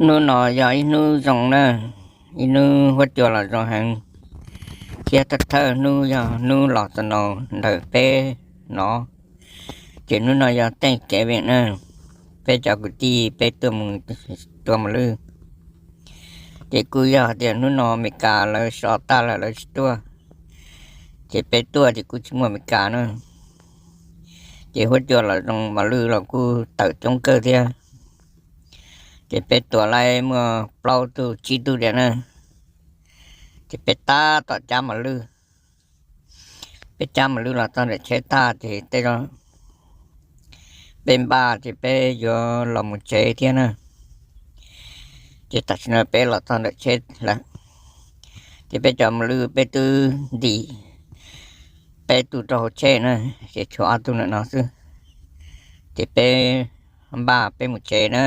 Hnub no yog ib hnub zoo na, ib hnub huab cua los zoo heev, thiab thawj thawj hnub yog hnub los txog no ntawm peb no, ces hnub no yog teej kev veem na. Peb cov kwv tij peb tuaj mus tua mos lwj, ces kuj yog tias hnub no Amelikas lawv so tag lawm lawv tsis tuaj, ces peb tuaj ces kuj tsis muaj Amelikas na. Ces huab cua los zoo, mos lwj los kuj tawm coob kawg thiab. Ces peb tua laib muaj plaub tug tsib tug diam na. Ces peb tab tom cab mos lwj, peb cab mos lwj los txog nram tsheb tag ces tej zaum peb npaj ces peb yuav los mus tsev thiab na. Ces tam sim no peb los txog nram tsheb lawm, ces peb cov mos lwj peb twb ntim peb tug rau hauv tsheb na, ces tshuav ob tug ntawm no xwb, ces peb npaj peb mus tsev na.